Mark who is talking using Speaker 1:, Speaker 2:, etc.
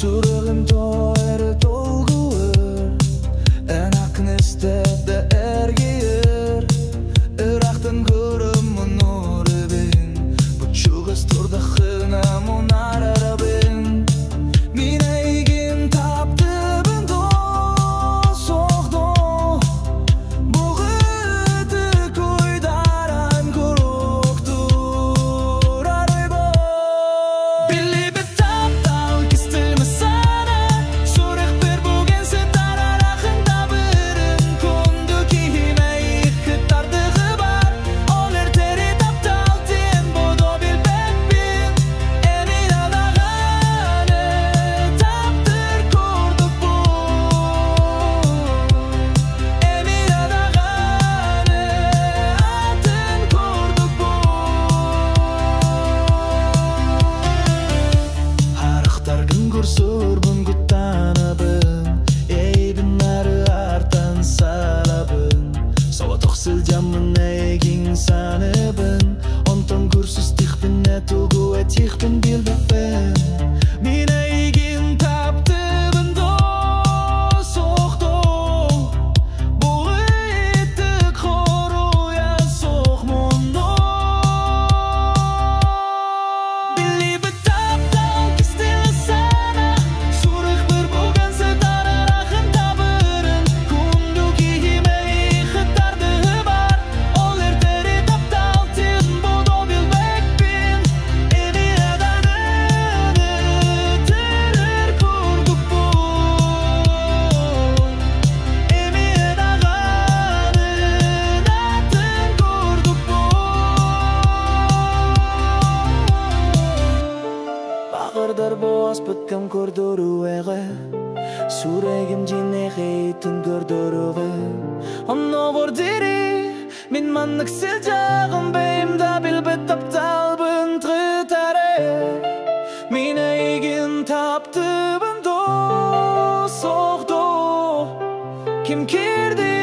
Speaker 1: Сүрэҕим тоҕо эрэ долгуйар, Эн аккын истэ да эргийэр. Ыраахтан көрөммүн өрөбүн, Бу чугас турдаххына мунаарарабын. Мин эйигин таптыыбын доо, суох доо, Бу ытык уйдаран куруук турар Биллибэт таптал кистэлэҥ саана, Сүрэхпэр бүгэн сытар арахын табырын. Күндү киһим эйиэхэ тардыһыы баар, Ол эрээри таптал диэн буду билбэппин. Эмиэ даҕаны таптыыр курдукпун. Эмиэ даҕаны атын курдукпун. Харахтаргын көрсөрбүн куттанабын, Эйигин арыартан салабын. Соҕотох сылдьаммын эйигин саныыбын, Онтон көрсүстэхпинэ тугу этиэхпин билбэппин. Мин эйигин таптыыбын доо, суох доо, Бу ыйытык хоруйа суох мундоо. Биллибэт таптал кистэлэҥ саана, Сүрэхпэр бүгэн сытар арахын табырын. Күндү киһим эйиэхэ тардыһыы баар, Ол эрээри таптал диэн буду билбэппин. Эмиэ даҕаны таптыыр курдукпун. Эмиэ даҕаны атын курдукпун. Баҕардар буоспут кэм көрдөрүөҕэ, Сүрэҕим дьиҥнээх иэйиитин көрдөрүөҕэ. Оннооҕор диэри мин маннык сылдьаҕым, Бэйэм да билбэт тапталбын кытары. Мин эйигин таптыыбын доо, суох доо, Ким киирди